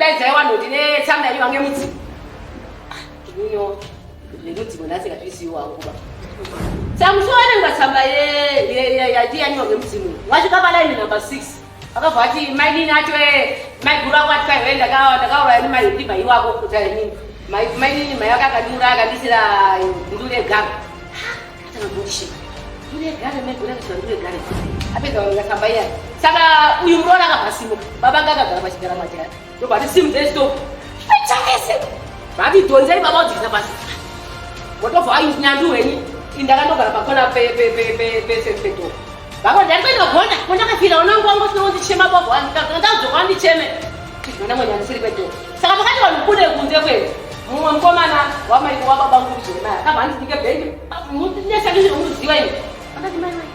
Ndodaidzai vanhu ndine tsamba yenyu vange mudzimu. Ah, inino zvemudzimu nhasi ngazvisiyiwo hangu ba. Samusi waverengwa tsamba yatiyanyiwa ngemudzimu. Wasvika palaini number 6. Akabva ati mainini acho maiguru ako ati kwaiwe ndakauraya nemai wako kuti inini. Mainini mai wake akandiuraya akandisira nduru yegava. Atanga kundishima. Nduru yegare maiguru akasira nduru yegare. Apedza kuverenga tsamba iya. Saka uyu muroora akabva asimuka. Baba anga akagara pachigara majaya. Ndobva ati simudzai stove. Aitavese. Vati dhonzei baba udzikisa pasi. Watobva nyandu hwenyu. Indakandogara pakona pe pe pe pe pe pe pe door. Baba ndari kuenda kugona. Kwandakafira unongo wangu usina kundichema baba wangu. Ndakadzoka wandicheme. Ndinoona mwenye andisiri kwedo. Saka pakati vanhu bude kunze kwedu. Mumwe mukomana wamai wababa vangu Jeremiah akabva andinike bhengi. Nesa ndizvo muziva ini. Akati mai mai.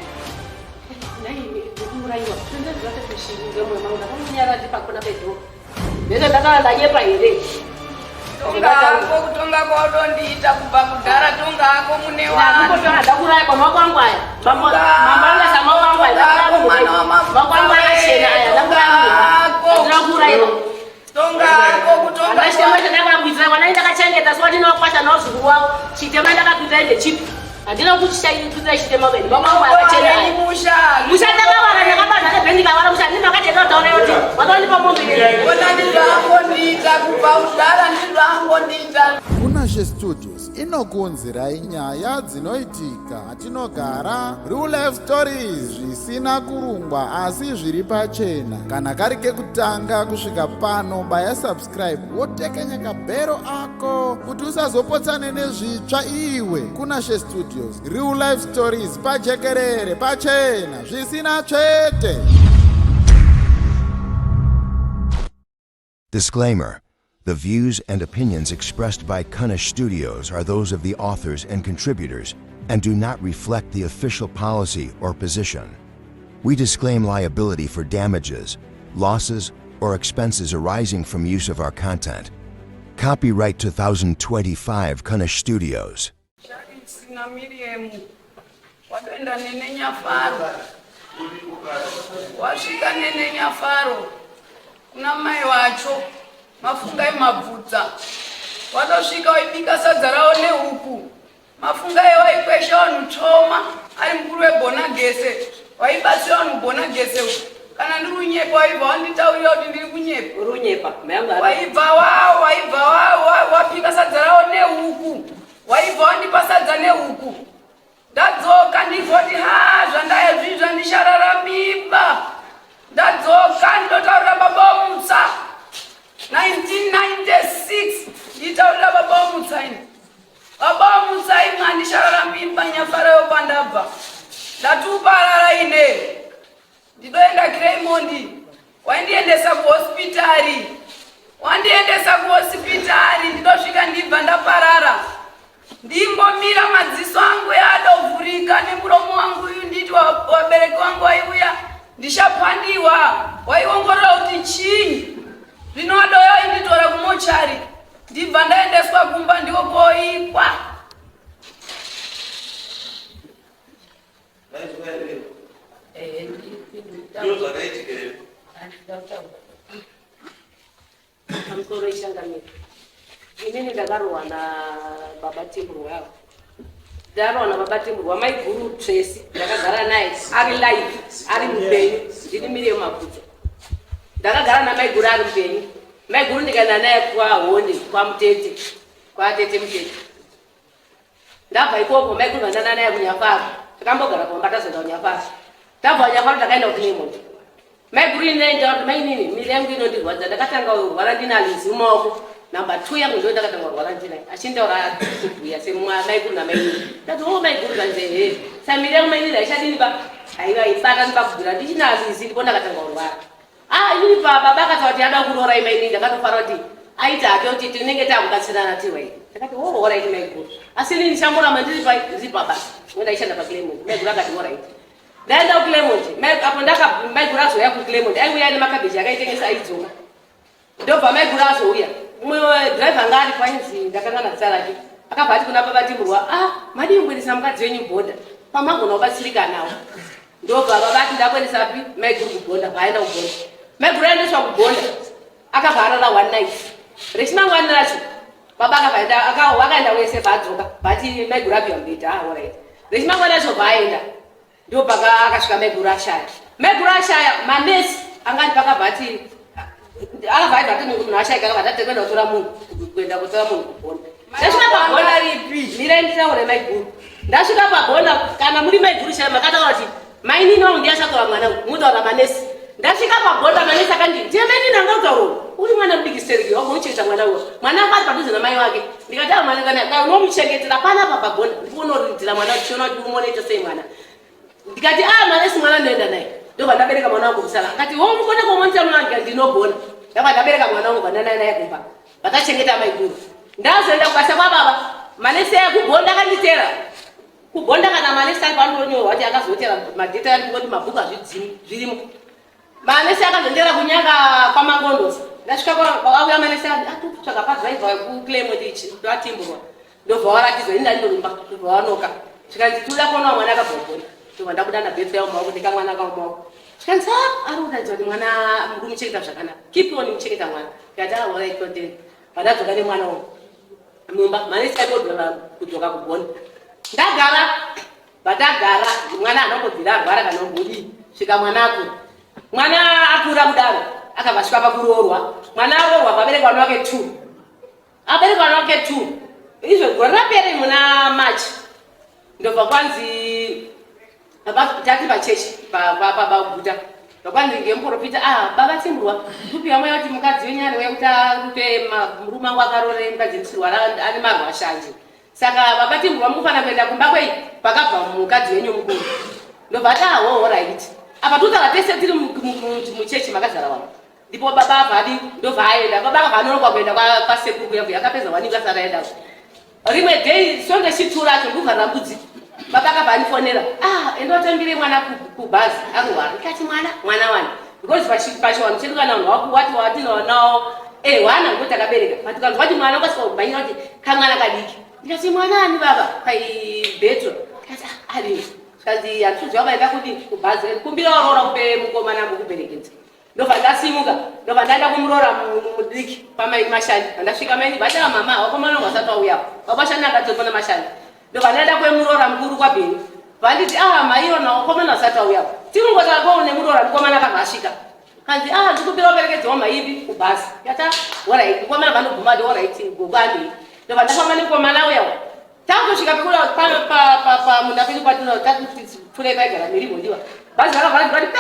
Nhai ndikuurayiwa. Ndinoziva kuti kushinga mumwe mangu ndakamunyara ndi pakona pedo. Ndese ndakava ndanyepa here? Tonga hako kutonga kwaudondiita kubva kudhara tonga hako mune wanhu. Ndakutotora ndakuraya kwa maoko angu aya. Mambo mambo anga sama wangu aya. Tonga hako mwana wamabvudza Maoko angu akachena aya. Tonga hako. Ndakuraya. Tonga hako kutonga. Hapana chitema chandakakuitira mwana ndakachengeta so ndinokwasha nozukuru wavo. Chitema ndakakuitira ndechipi? Handina kukuitira chitema kwenu. Maoko angu akachena aya. Musha. Musha ndakavara ndakabata nebhendi kavara musha ndini makatenda kutaura yoti watondipa mombe. Ona ndizvangondiita kubva kudhara ndizvangondiita. Kunashe Studios inokuunzirai nyaya dzinoitika atinogara real life stories zvisina kurungwa asi zviri pachena. Kana kari kekutanga kusvika pano baya subscribe wotekenya kabhero ako kuti usazopotsane nezvitsva iwe. Kunashe Studios real life stories pajekerere pachena zvisina tsvete. Disclaimer. The views and opinions expressed by Kunish Studios are those of the authors and contributors and do not reflect the official policy or position. We disclaim liability for damages, losses, or expenses arising from use of our content. Copyright 2025 Kunish Studios. Charisi na Miriam watoenda nene Nyafaro, wasvika nene Nyafaro kuna mai wacho Mafungai Mabvudza, watosvika waibika sadza rawo nehuku. Mafungai waikwesha vanhu tsvoma ari mukuru webhonagese, waibatsira vanhu bhonagese uku. Kana ndiri kunyepa waibva wanditaurira kuti ndiri kunyepa. Uri kunyepa. Mai yangu ari. Waibva wa waibva wa wapika sadza rawo nehuku. Waibva wandipa sadza nehuku. Ndadzoka ndivoti ha zvandaya zvinhu zvandichararamiba. Ndadzoka ndinotaurira baba womutsa. 1996 nditaurira baba womutsa ini. Baba womutsa imwe handichararamiba nyafarayo pandabva. Ndatuparara ine. Ndidoenda Greymondi waindiendesa kuhospitari wandiendesa kuhospitari ndidosvika ndibva ndaparara ndimbomira madziso angu yaadovhurika nemuromo wangu uyu nditi wabereki wangu waiuya ndishapandiwa waiongorora kuti chinyi zvino adoyo ainditora kumochari ndibva ndaendeswa kumba ndiko koikwa Pamusoro ichangamira. Inini ndakarohwa nababa Timurwa ava. Ndarohwa nababa Timurwa maiguru Tracy ndakagara naye ari live ari mupenyu ndini Miriam Mabvudza. Ndakagara namaiguru ari mupenyu. Maiguru ndikaenda naye kwaHonde kwaMutete kwatete Mutete. Ndabva ikoko maiguru vandana naye kuNyafaro. Takambogara pamba tazoenda kuNyafaro. Tabva kuNyafaro takaenda kuClermont. Maiguru ini ndaenda kuti mainini miri yangu inondirwadza ndakatanga kurwara ndina Lizi mumaoko. Number 2 yangu ndiyo ndakatanga kurwara ndinayo. Achindaura kubhuya semaiguru namainini. Ndati oh maiguru zvanzi ehe. Sa miri yangu mainini haichadini ba. Haiva ibata ndibakubvira ndichina Lizi ndipo ndakatanga kurwara. Ah, inini pa baba akataura kuti ada kuroora imai inini ndakatofara kuti aita hake kuti tinenge takubatsirana tiwei. Ndakati oh alright maiguru. Asi inini ndichamboramba ndiri pa ndiri pabasa. Ngo ndaishanda pa Clement. Maiguru akati alright. Ndaenda ku Clement. Mai apo ndaka maiguru azouya ku Clement. Aiuya nemakabeji akaitengesa aidzoka. Ndobva maiguru azouya. Mumwe driver anga aripo ainzi ndakangana zita rake. Akabva ati kuna baba Timurwa, ah madii kuendesa mukadzi wenyu bhodha. Pamagona kubatsirika nawo. Ndobva baba ati ndakuendesa pi maiguru kubhonda paaenda kubhonda. Maiguru aendeswa kubhonda. Akabva arara one night. Rechimangwani racho baba akabva akaenda wese bva adzoka but maiguru apiwa mubhedha. Ah, alright. Rechimangwani racho bva aenda, ndo paka akasvika maiguru ashaya. Maiguru ashaya, manesi angani pakabva ati akabva aibva ati munhu ashaika, akabva tati kuenda kutora munhu, kuenda kutora munhu kubhona. Ndasvika pabhona, mirai nditaure maiguru. Ndasvika pabhona, kana muri maiguru chai makataura kuti mainini wangu ndiye achatora mwana, mutaura manesi. Ndasvika pabhona, manesi akandi ndiye mainini anga kutaura, uri mwana mudiki stereki, wagomuchengeta mwana uwo, mwana wako ari padhuze namai wake. Ndikati a mwana kana unomuchengetera panapa pabhona, ndikuonoridzira mwana tichiona kuti umuonoita sei mwana. Ndikati a manesi, mwana ndoenda naye, ndobva ndabereka mwana wangu kusala. Akati ho mukone kuomonisa mwana wangu, ndinogona. Ndabva ndabereka mwana wangu, vandanaye naye kumba, vatachengeta maiguru. Ndazoenda kubasa kwababa, manesi ekubhonda akanditera kubhonda. Kana manesi ari panonyorwa kuti akazotera madheta ari kungoti mabhuku azvidzimi zvirimo. Manesi akazondera kunyanga kwamangondosa. Ndasvika auya manesi atotsvaga padhiraivha wekuclaim kuti atimburwa, ndobva waratidzwa ini ndandorumba, ndobva wanoka, zvikanzi tinoda kuona mwana akabva kubhona. Ndobva ndabuda nabetsa yaumaoko ndikamwana kaumaoko, zvikanzi a ari kuratidza kuti mwana muri kumuchengeta zvakanaka, keep on muchengeta mwana. Ndikati a alright, content. Pandadzoka nemwana uyu mumba, manesi aitodzoka kudzoka kubhona. Ndagara patagara, mwana anongobvira arwara kana umbodii, svika mwana akura. Mwana akura kudaro, akabva svika pakuroorwa. Mwana aroorwa, vabereka vana vake two, abereka vana vake two. Izvo gore rapere muna March, ndobva kwanzi tati pachechi paguta, ndokwanzi ngemuprofita, ah, baba Timburwa, kupiwa mweya kuti mukadzi wenyu ane kuti arupe murume wangu akarore mukadzi musirwa ane marwa shanje. Saka baba Timburwa, mukufanira kuenda kumba kwei pakabva mukadzi wenyu mukuru. Ndobva ati aho, alright. Apa totara tese tiri muchechi makazara vanhu, ndipo baba abva adi, ndobva aenda. Baba akabva anonoka kuenda kwasekuru kuya kuya, akapedza one week asati aenda. Rimwe day, sonde chitu racho, ndikuvharira mbudzi, baba akabva andifonera, ah, enda utambire mwana kubhazi, arwara. Ndikati mwana, mwana wani? Because pachivanhu chedu kana vanhu wati watinonawo wana ngokuti takabereka, but ukanzwa kuti mwana ukasika kumhanyira kuti kamwana kadiki. Ndikati mwana ani baba? Kaibetro. Ndikati ah, arini? Zvikanzi handikuziva, vaenda kudi kubhazi, kumbira waroora kupe mukomana kukuperekedza. Ndobva ndasimuka, ndobva ndaenda kumurora mudiki pamaini Mashandi. Pandasvika maini vatava mama wakomana wangu asati wauyapo, vabashandi akadzokona Mashandi. Ndobva ndaenda kwemurora mukuru kwaBheni, vanditi ah, maiona wakomana asati wauyapo, tirungotako nemurora mukomana akabva asvika. Kanzi ah, ndikumbira waperekedzawo maivi kubhazi. Yata alright, mukomana vanobvuma ati alright gogo, andei. Ndobva ndafamba nemukomana uyawo, takutosvika pekuda pamunda pedu patino tatipfurai paigara mirivo, ndiwa bhazi rakabva rati pe.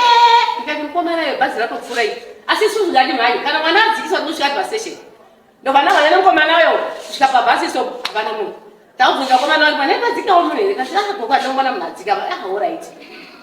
Ndikati mukomana iyo bhazi ratopfuura iyi, asi isusu ngati mhanye, kana mwana adzikiswa tinosvika pastation. Ndobva ndamhanya nemukomana uyo kusvika pabhasi stop, hapana munhu. Takubvunza mukomana wati pane padzikawo munhu here? Kasi ah, gogo, andinoona munhu adzika. Ah, alright.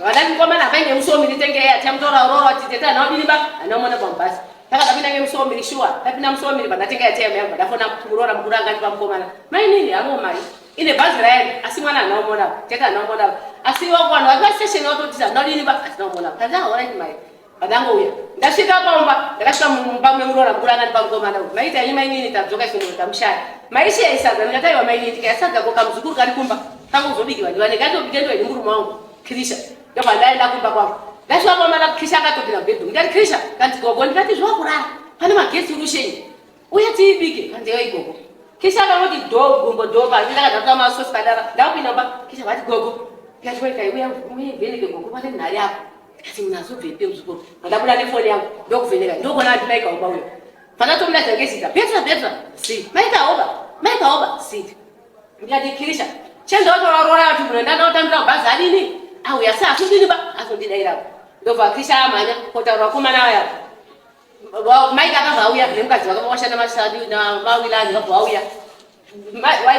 Vandati mukomana hapaine musomi, nditenge achamutora uroro ati tete hana wabiriba hanaomona pamubhasi. Takadapinda ngemusomiri, shuwa tapinda musomiri, pandatenga yatm yangu, ndafona muroora mukuru angati pamukomana, mainini havo mari ine bhazi raenda, asi mwana hana umona, tete hana umona, asi vanhu vari pastation vatotisa hana udini ba hatina umona. Kanzi ah, alright mai. Pandangouya, ndasvika pamba, ndakasvika mumba memuroora mukuru angati pamukomana uyu, maita henyu mainini, tadzoka isu tamushaya, maishiya isadza. Ndikati aiwa mainini, tikaya sadza ko kamuzukuru kari kumba kangozobikiwa ndivane katobike ndoini murume wangu Krisha. Ndobva ndaenda kumba kwangu, ndasvika pamana Krisha akatopinda mubedroom. Ndikati Krisha, kanzi gogo. Ndikati zvokurara pane magetsi urushenyi, uye tiibike. Kanzi yoi gogo. Krisha akangoti do gumbo do pasi, ndakadzakuta masosi padara, ndakupinda mumba, Krisha vati gogo. Ndikati waikai, uya uivheneke gogo, pane nhari yako. Ndikati munhu azobvepi muzukuru? Pandabuda nefoni yangu ndokuvheneka, ndokuona ati Maika Oba uyo. Pandatomudaidza ngezita, Petra, Petra, si Maika Oba, Maika Oba, si. Ndikati Kirisha, chendotororora kuti munhu ndandotambira kubhazi adini auya, si asodini ba azondidairapo. Ndobva Kirisha amhanya kotaura vakomana vaya. Maika akabva auya nemukadzi wake washanda mawilani, vabva vauya,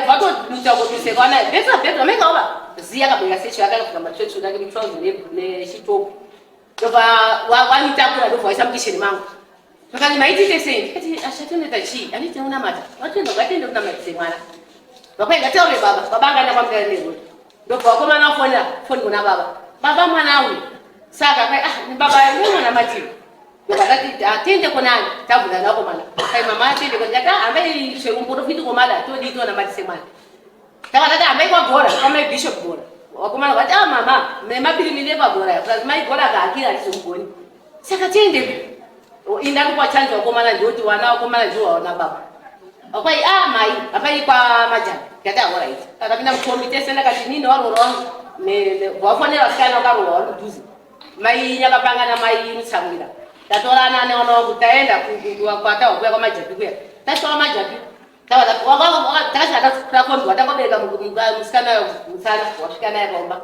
vatoduta kutuseka naye, Petra, Petra, Maika Oba ziya. Akabwera secho akapfeka matracksuit ake, mutrauzi nechitopu, ndobva wanitakura, ndobva waisa mukisheni mangu. Vakati maitite sei? Ndikati ashatinoita chii, anditi unamata, vatenda, ngatende kunamatise mwana vakwai, ngataure baba. Baba angaenda kwamutare nerori, ndobva vakomana vafonera foni kuna baba, baba mwana uyu. Saka kai ah, baba nemwana matiri, ndobva tati atende konani, tabvunza nakomana kai mama atende koni. Ndikati hambai cheumporofiti komada todii tonamatise mwana. Takatati hambai kwagora kwamai Bishop Gora. Vakomana vati ah, mama nemapirimi nepagora, mai Gora akahakira hatizomugoni, saka tiendepi? Inda kwa chance wakomana ndoti wana wakomana ndiwo waona baba. Akwai ah mai, apai kwa majani. Kati alright. Takapinda mukombi tese ndakati nini waroro wangu. Ne wafonera vasikana vakarohwa vari kudhuze. Mai nyakapanga namai mutsamwira. Tatorana newana wangu taenda kwatahwa kuya kwamajapi kuya. Tasvika kwamajapi. Takasvika takombi watangobereka musikana mutsana wasvika naye paumba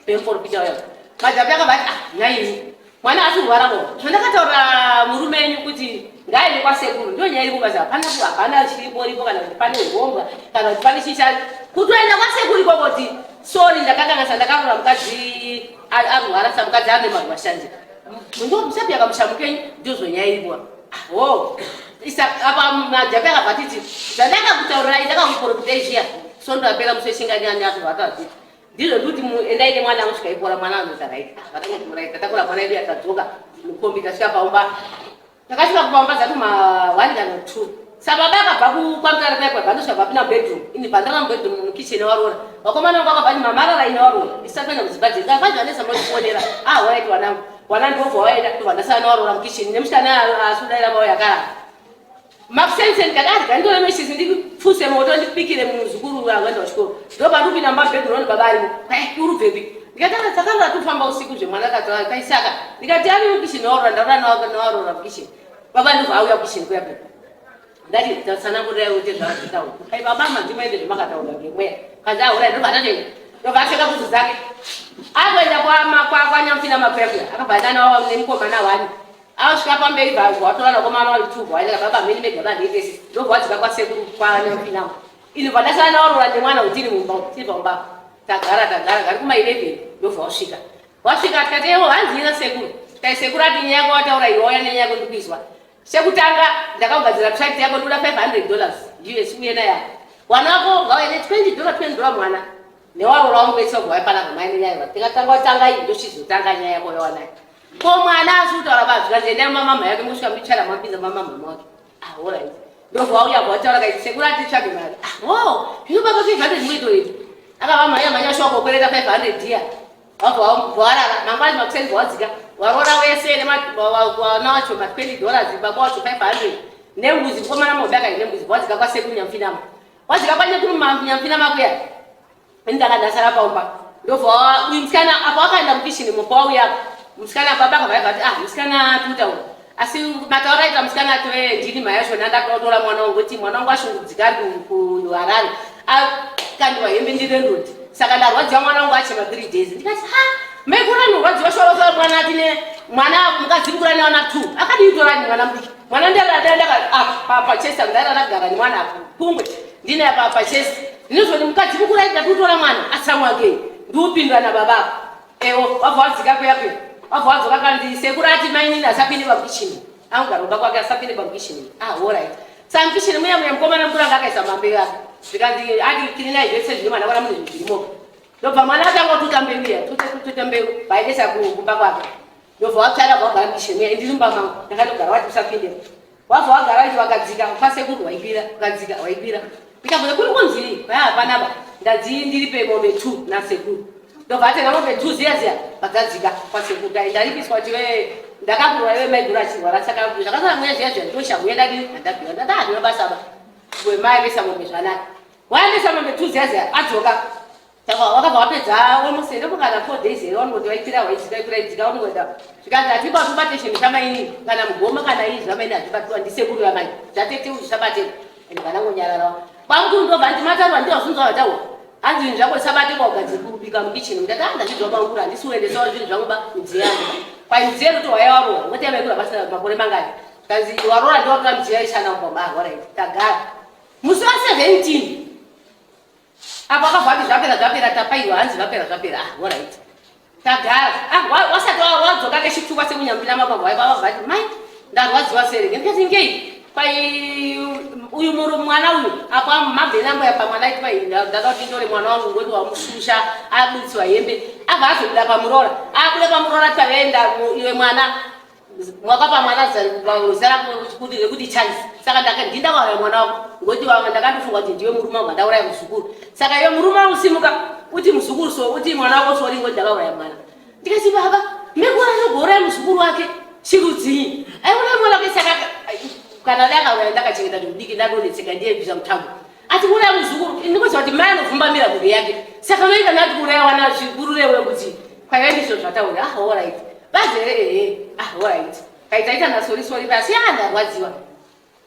pemuporofita uya. Majapi akabva ati ah nhaimi mwana asi kurwara ko zvandakataurira murume enyu kuti ngaende kwasekuru ndio nyaya iri kubaza hapana hapana chiripo ripo kana kuti pane urombwa kana kuti pane chicha kutoenda kwasekuru ikoko kuti sorry ndakakanganisa ndakarora mukadzi arwara sa mukadzi ane marwashanje ndo musapiyaka mushamukenyu ndizvo nyaya iripo ho isa apa majapi akabva titi zvandakakutaurirai ndakakuporofita zviya sondo apera musi wechinganyanya atorwara ndizvo ndikuti endai nemwana kusvika ipora mwana anoita right. Vatangoti right tatakura mwana edu yatadzoka mukombi tasvika paumba. Takasvika kupaumba dzati ma 1 kana 2. Sababa akabva kwamutare kuya kwabva ndosvika papinda mubedroom. Ini bhandara mubedroom mukitchen warora. Vakomana vangu vakabva ndi mamarara ine warora. Isati kuenda kudzimba dzedu. Ndakabva vanesa munotifonera. Ah alright wanangu. Wana ndobva waenda ndobva ndasara newarora mukitchen. Nemusikana asudaira vauya akarara. Makusense ndikati ah ndandore meshisi ndipfuse moto ndipikire muzukuru akaenda kuchikoro. Ndobva ndikupinda mumabedroom baba arimo. Kai uri ubvepi? Ndikati ah takanga tofamba usiku zvemwana akati kai saka. Ndikati ari mukitchen warora ndarora nawarora mukitchen. Baba ndobva auya kukitchen kuya kuya. Ndati tatsanangurirai kuti zvakataura. Kai baba mandimaende zvamakataura ngemweya. Kanzi ahura ndobva atatoenda. Ndobva apfeka bvudzi dzake. Akuenda kwanyamupinda makuya kuya. Akabva aenda nemukomana wani. Asvika pamberi vatora vakomana vari two vaenda baba mheni mega vandiendese. Ndobva wadzika kwasekuru kwanyamupinda. Ini pandasara nawarora nemwana utiri mumba tiri pamba. Tagara tagara gari kuma 11 ndobva wasvika. Wasvika tikati ewo hanzi ina sekuru. Kai sekuru ati nyaya yako wataura iwe wauya nenyaya yako ndikuizwa. Chekutanga ndakagadzira tract yako ndikuda $500 US uye nayo. Wana wako ngauye ne $20 $20 mwana. Newarora wangu wese wabva waipana mai nenyaya. Tikatanga watanga iyi ndochizotanga nyaya yako yawanayo. Ko mwana asi kutaura ba zvikanzi endai mama yake mosvika muchara mapinza mama mama wake. Ah alright. Ndobva wauya wataura kaiti sekuru ati tsvage mari. Ah oh, zvino baba 500 muito iri. Akava mhanya mhanya shoko kwereta 500 dia. Wabva warara mangwani makuseni wadzika. Warora wese nemwana wacho ma $20 baba wacho 500. Nembuzi mukomana mombe akaenda nembuzi wadzika kwasekuru Nyamfinamo. Wadzika kwanyekuru Nyamfinamo kuya. Ndakadasara paumba. Ndobva uyu musikana apa wakaenda mukishini mupo wauya apa. Musikana baba akabva akati ah musikana tutaura. Asi mataura aita musikana atove ndini mai yacho ndakatora mwana wangu kuti mwana wangu ashungudzika ari kuHarare. Akandiwa hembe ndiri ndoti. Saka ndarwadziwa mwana wangu achema 3 days. Ndikati ha maikura anorwadziwa shoro shoro mwana atine mwana mukadzi mukura newana 2. Akadii kutora mwana mudiki. Mwana ndakadanda apa pachest ndakagara nemwana apa pungwe ndine apa pachest. Ndinozoti mukadzi mukuru aida kutora mwana atsamwa ke ndiupindura nababa apa. Ewo wabva wadzika kuya kuya. Wabva wadzoka kanzi sekuru ati mainini asapinde pakitchen. Angogara kumba kwake asapinde pakitchen. Ah alright. Saka mukitchen muya muya mukomana mukuru anga akaisa mambeu ake. Zvikanzi ati kirinai zvese zvine mwana kwana mune zvinhu zvirimo. Ndobva mwana atanga kututa mbeu iya, tuta tuta mbeu vaendesa kumba kwake. Ndobva watsara wagara mukitchen muya ndiri mumba mangu. Ndakatogara wati usapinde. Wabva wagara kuti wakadzika kwasekuru waikwira, ukadzika waikwira. Ndikabvunza kuri kunzii? Paya hapana ba. Ndadzi ndiripe mombe 2 nasekuru. Ndobva atenga mombe 2 ziya ziya vadzadzika kwasekuru. Dai ndaripiswa kuti we ndakakurwa iwe maiguru achirwara saka zvakasara mweya zviya zviya ndoshamuya ndadi ndabhiwa ndati hazvina basa ba. We mai vesa mombe zvanaka. Waendesa mombe 2 ziya ziya adzoka. Saka wakabva wapedza almost here kana 4 days here wanongoti waikwira waidzika waikwira waidzika wanongoenda zvikanzi hatibati ubate chinhu chamaini kana mugoma kana ii zvamaini hazvibatiwa ndisekuru yamai zvatete uzvisabate and vanangonyararawo bamukuru ndobva nditi mataurwa ndiwo zvinzwa vataura hanzi zvinhu zvako zvisabate kwaugadziri kubika mukitchen ndati ah ndazvidzwa bamukuru handisi kuendesawo zvinhu zvangu ba midziyo yangu kwai midziyo yekuti waiya waroora ngokuti yamaikura pasina makore mangani zvikanzi waroora ndiwatora midziyo yaishanda mumba ah alright tagara musi wa 17 Apo akabva ati zvapera zvapera tapaiwa hanzi zvapera zvapera ah alright. Tagara ah wasati wadzoka kechituka sekunyambira mababa waiva vabva ati mai ndarwadziwa sere ndikati ngei kwai uyu muru mwana uyu apo mabveni angu yapa mwana aiti pai ndada kuti nditore mwana wangu ngoti wamushusha abuditsiwa hembe abva azobuda pamuroora abuda pamuroora tavenda iwe mwana Mwakapa mwana zera kuti rekuti chance saka ndindakauraya mwana wako ngokuti wanga ndakandofunga kuti ndiwe murume wangu andauraya muzukuru saka iwe murume wangu simuka uti muzukuru so uti mwana wako sori ngokuti ndakauraya mwana ndikati baba mekura anogouraya muzukuru wake chirudzii. Aiuraya mwana wake saka kana dai akauya ndakachengeta ndimudiki ndadonetseka ndiye bvisa mutambo. Ati kuuraya muzukuru ndikoziva kuti mai anovhumbamira mhuri yake. Saka mai kana ati kuuraya wana zvikururewe kuti kwaiva ndizvo zvataura. Ah, all right. Bazi here ehe. Ah, all right. Kaita ita na sorry sorry basi ah ndarwadziwa.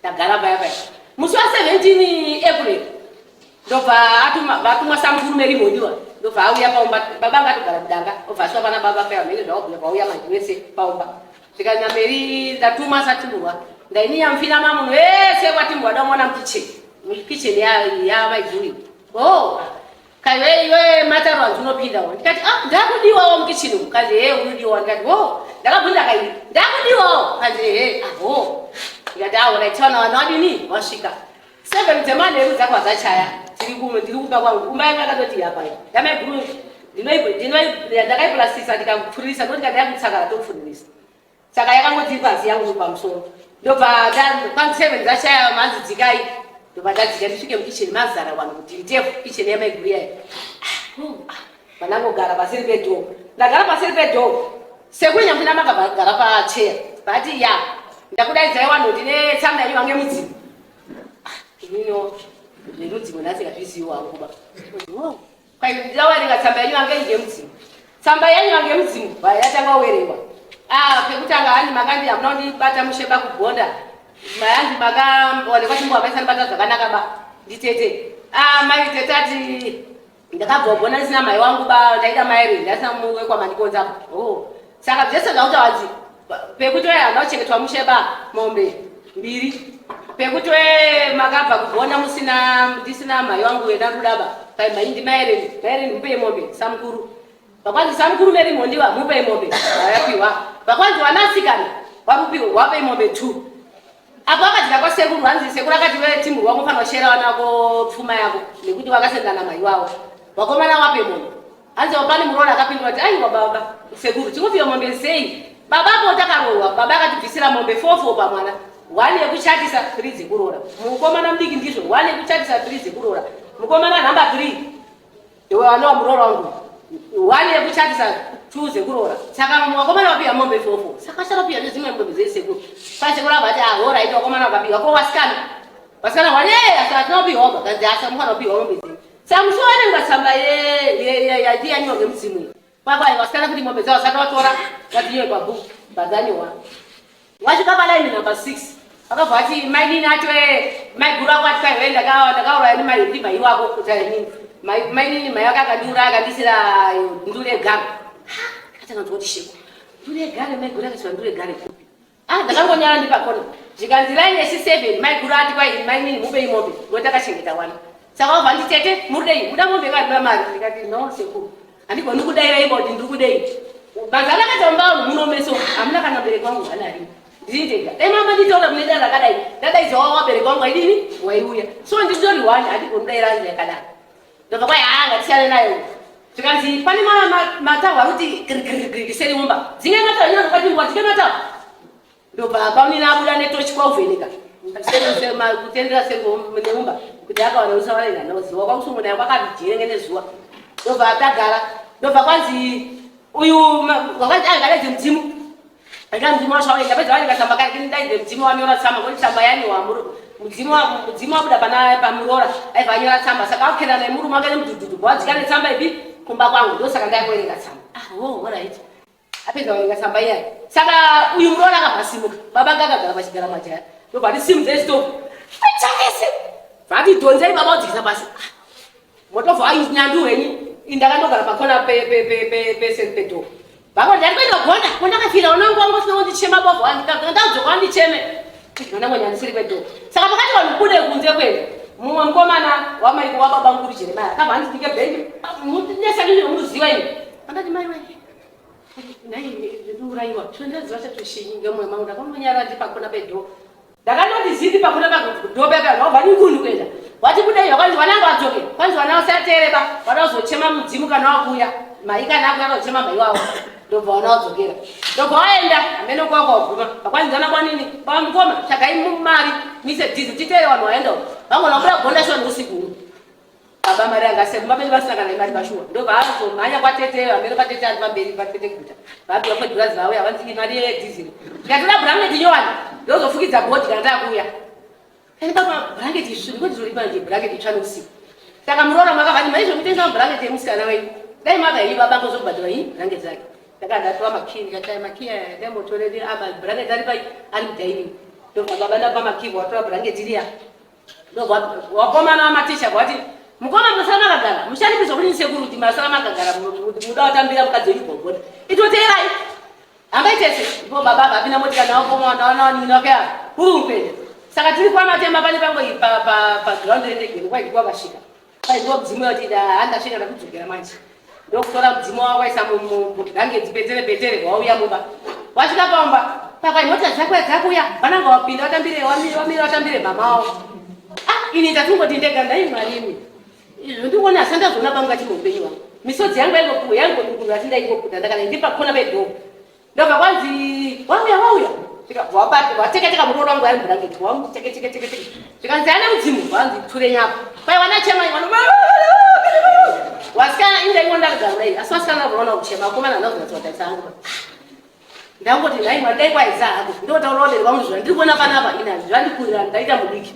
Ndagara paya paya. Musi wa 17 April ndobva atuma vatumwa samukuru Mary Mhondiwa ndobva auya paumba baba anga atogara mudanga obva asvika pana baba paya mhene zvawabhuya pauya manje wese paumba zvikanzi naMary ndatuma satimurwa ndainiya mfina mamunhu wese kwatimurwa damuona mukitchen mukitchen yamaiguru oh Kaiwe iwe mataro hanzi unopindawo ndikati ah ndakudiwawo mukitchen umu kanzi hee unodiwa ndikati ho ndakabvunza kairi ndakudiwawo kanzi ehe ah ho ndikati ah alright vana vana vadini wasvika seven dzemanheru dzakwa dzachaya tiri kumwe ndiri kumba kwangu kumba yangu yakatoti apa yamaiguru ndakaipurasisa ndikapfuririsa ndokuti ndakakutsakara topfuririsa saka yakangoti pasi yangu pamusoro ndobva kwanseven dzashaya manzi dzikai ndobva ndadzika ndisvike mukitchen mazara vanhu kuti ndefu kitchen yamaiguru yayo ah, ah, vanangogara paseri pedhoo ndagara paseri pedhoo sekuru nyamupinda makagara pacheya vati ya ndakudaidzai vanhu ndine tsamba yenyu vange mudzimu ah, inino zvemudzimu nhasi ngazvizivo hangu ba Ndawerenga tsamba yenyu yange ine mudzimu. Tsamba yenyu yange mudzimu yatanga kuwerengwa. Ah, pekutanga handi makandi hamuna kundibata mushe bakugonda. Mayandi makaonekwa chimbo havaisandibata zvakanaka ba. Nditete. Ah, mai tete ati ndakabva kugona ndisina mai wangu ba ndaida mai ndasina mumwe kwamandikonza. Oh. Saka zvese zvakutaura pekuti wee hana kuchengetwa mushe ba mombe mbiri pekuti wee makabva kugona musina ndisina mhai wangu wena rudaba kai mhai ndimaereni maereni mupei mombe samukuru vakwanzi samukuru meri mhondiwa mupei mombe vayapiwa vakwanzi wanasikana wakupiwa wapei mombe two apo akadya kwasekuru hanzi sekuru akati we timbu wako unofanira kushera vana vako pfuma yako nekuti vakasendana mai wavo vakomana wape mombe Hanzi pane muroora akapindura kuti aiwa baba sekuru tinopiwa mombe sei baba apo takaroorwa baba akatibvisira mombe fofo pamwana one yekuchatisa three dzekuroora mukomana mudiki ndizvo one yekuchatisa three dzekuroora mukomana number three iwe anova muroora wangu one yekuchatisa two dzekuroora saka vakomana vapiwa mombe fofo saka vachanopiwa nedzimwe mombe dzesekuru pasekuru avati ahoraiti ah, vakomana vakapiwa ko vasikana vasikana one asi atinopiwa vakanzi asa mukana upiwa mombe dzenyu Samusowerenga tsamba yati yanyorwa nemudzimu iyi. Kwakwayi vasikana kuti mombe dzavo vasati vatora vadzinyore pabhuku padzanyorwa. Wasvika palaini number 6 akabva ati mainini acho maiguru ako ati kwaiwe ndakauraya ndi mai wako kuti inini mainini mai wake akandiuraya akandisira ndure gare. Akatanga kuti sheko. Ndure gare maiguru akati ndure gare kupi? Ah, ndakangonyara ndi pakona zvikanzi line yesi 7 maiguru ati kwai mainini mupei mombe ngo takachengeta wana saka wabva nditi tete murudei muda mombe kana mari ndikati no sekuru handigoni kudaira imba kuti ndiri kudei mazana akaita mumba wangu muno meso hamuna kana mubereki wangu hana arimo ndiri ndega dai mama nditaura kune dare rakadai ndadaidza wavo vabereki wangu waidini waiuya so nditori one handigoni kudaira nzira yakadaro ndobva kwai haa ngatisiyane nayo zvikanzi pane matahwa ari kuti girigirigiri seri mumba dzinge matahwa inyanza kwati dzinge matahwa ndobva paunina abuda netochi kwauvheneka kutendera neumba kuti akawana usawaina noziwa kwakusunguna kwakajirenge nezuva ndobva tagara ndobva kwanzi uyu wakanzi agadaidze mudzimu Anga mudzimu wacho waenda pedza vanenge tsamba kare ndaidze mudzimu wanyora tsamba ngokuti tsamba yaniwa mudzimu mudzimu wabuda pana pamuroora aibva anyora tsamba saka akukenda nemurume wake nemudhudhudhu wadzika netsamba ipi kumba kwangu ndosaka ndaikuverenga tsamba ah oh alright apedza kuverenga tsamba iyayi saka uyu muroora akabva asimuka baba anga akagara pachigara majaya ndobva atisimudze stove achavese vati dhonzei baba wadzikisa pasi ah Motovha ainyandu henyu indakandogara pakona peseri pedhoo vako ndandikuenda kugona kondakafira unangu wangu usina kundichema bovha ndadzoka wandicheme ndangonyandisiri pedhoo saka pakati vanhu bude kunze kwenu mumwe mukomana wamaiko wababa mukuru jeremaya akabva andipike bhengi nesakizvo munoziva ini andati mai wai nhai ndinourayiwa tinondaziva chatoshinyi ngemwoyo mangu ndakangonyara ndipakona pedhoo Ndakandoti ziti pakuda padobe apa vabva ngundu kuenda. Wati kudai kwanzi wananga wadzoke. Kwanzi wana usatere ba. Wada uzochema mudzimu kana wakuya. Mai kana akuya uzochema mai wavo. Ndobva wana wadzokera. Ndobva waenda amene kwako waguma. Kwanzi ana kwanini? Ba mukoma tsvagai mari mise dhizi titere vanhu waenda. Vamwe vabuda gonda shoni usiku. Baba mari anga se kumba pedu vasina kana imari pashuwa. Ndobva azomhanya kwatete vamene kwatete ari pamberi patete guta. Vapiwa fedhurazi vauya vanzi mari yedhiziri. Ndikatora blanket nyowani ndozofukidza bhodhi kana takuuya. Ani baba blanket isvi ndiko ndizoripa nje blanket itsva neusiku. Saka muroora makavati maizvo mutengesa mablanket emusikana wenyu. Dai mava henyu baba ngozobhadhara hii blanket dzake. Ndakanga ndatora makii ndikati aya makii aya ndaimbotore ama blanket ari pai ari mudining. Ndobva baba ndapa makii watora blanket riya. Ndobva wakomana wamaticha vati mukoma musara makagara mushandipizwa kudini sekuru kuti masara makagara muda watambira mukadzi wenyu bhobhona. Itoteerai. Hambai tese ndipo baba vapinda motika navo koma naona vanini vake ava kuri kuenda. Saka tiri kwamatema pane pango iyi pa pa pa ground rendege kwaidikwa vasvika. Kwaidikwa mudzimu yoti da handasvika ndakudzokera manje. Ndokutora mudzimu wavo waisa mubhangeti petere petere wauya mumba. Wasvika pamba paka mota dzako dzakuya vananga wapinda watambire wamire wamire watambire mama wavo. Ah ini ndatungoti ndega ndai mwari imi. Izvo ndikuona asi ndazviona pangu kati muupenyu hwangu. Misodzi yangu yaingopuwa yaingodukurwa asi ndaingoputa ndakana ndiri pakona pedhoo. Ndobva kwanzi wauya wauya. Wateka teka muroora wangu ari blanket wangu teke teke teke teke. Zvikanzi ane mudzimu vanzi ture nyako. Kwai wana chema wana wasikana inda ingo ndakagara kudai asi wasikana vaona kuchema akomana handina kuzonyatsovatarisa hangu. Ndangoti nhai Mwari dai kwaedza hako ndotaura vabereki vangu zvandiri kuona panapa ini hazvandikurira ndaita mudiki.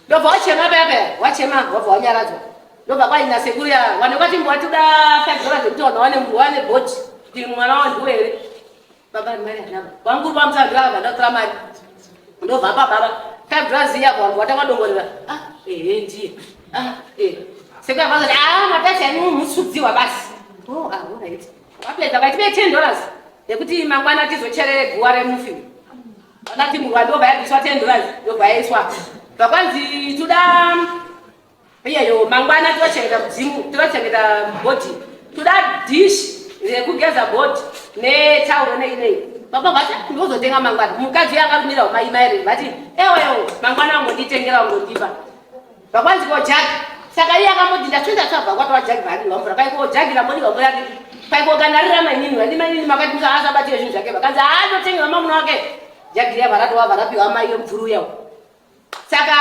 Ndobva wachema paya paya wachema wabva wanyaradzwa ndobva kwaina sekuru ya wane kwati mbwatuda 5 dollars yekuti vanhu wane wane boti kuti mwana wavo ndiwe here baba mari hanaba wanguru vamutsandira vabva ndatora mari ndobva apa baba 5 dollars iya vanhu watakadongorera ah ehe ndiye ah eh sekuru avazoti ah matachi ani musudziwa basi oh ah alright wapedza vaitipe 10 dollars yekuti mangwana tizocherere guwa remufi Vakati murwa ndobva yabviswa 10 dollars ndobva yaiswa. Vakwanzi toda iyeyo mangwana tochengeta mudzimu tochengeta body toda dish rekugeza body netauro nei nei. Baba vati ndozotenga mangwana. Mukadzi uya akarumira mai mai vati ewewo mangwana ungonditengera ungondipa. Vakwanzi ko jagi. Saka iye akamboti ndatsvenda tsvabva kwatova jagi vadirwa mvura kwai ko jagi rambodikwa mvura ripi. Kwai ko kana rira mainini vandi mainini makati musa asabatire zvinhu zvake vakanzi haatotengerwa mamuna wake jagi riya varatova varapiwa amai yomupfuru uya. Saka